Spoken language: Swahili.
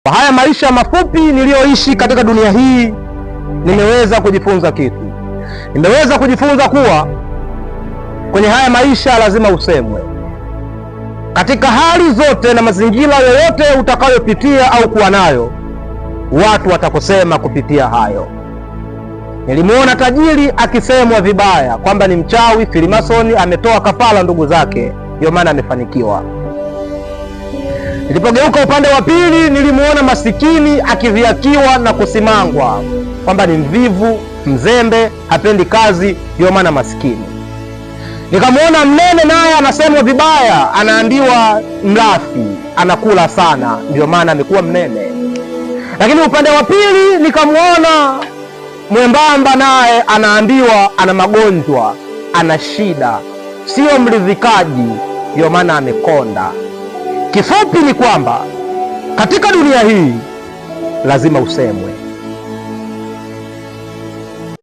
Kwa haya maisha mafupi niliyoishi katika dunia hii, nimeweza kujifunza kitu. Nimeweza kujifunza kuwa kwenye haya maisha lazima usemwe. Katika hali zote na mazingira yoyote utakayopitia au kuwa nayo, watu watakusema kupitia hayo. Nilimuona tajiri akisemwa vibaya kwamba ni mchawi, filimasoni, ametoa kafara ndugu zake, ndio maana amefanikiwa. Nilipogeuka upande wa pili, nilimuona masikini akidhiakiwa na kusimangwa kwamba ni mvivu, mzembe, hapendi kazi, ndio maana masikini. Nikamwona mnene naye anasemwa vibaya, anaambiwa mlafi, anakula sana, ndio maana amekuwa mnene. Lakini upande wa pili nikamwona mwembamba naye anaambiwa ana magonjwa, ana shida, sio mridhikaji, ndio maana amekonda. Kifupi ni kwamba katika dunia hii lazima usemwe.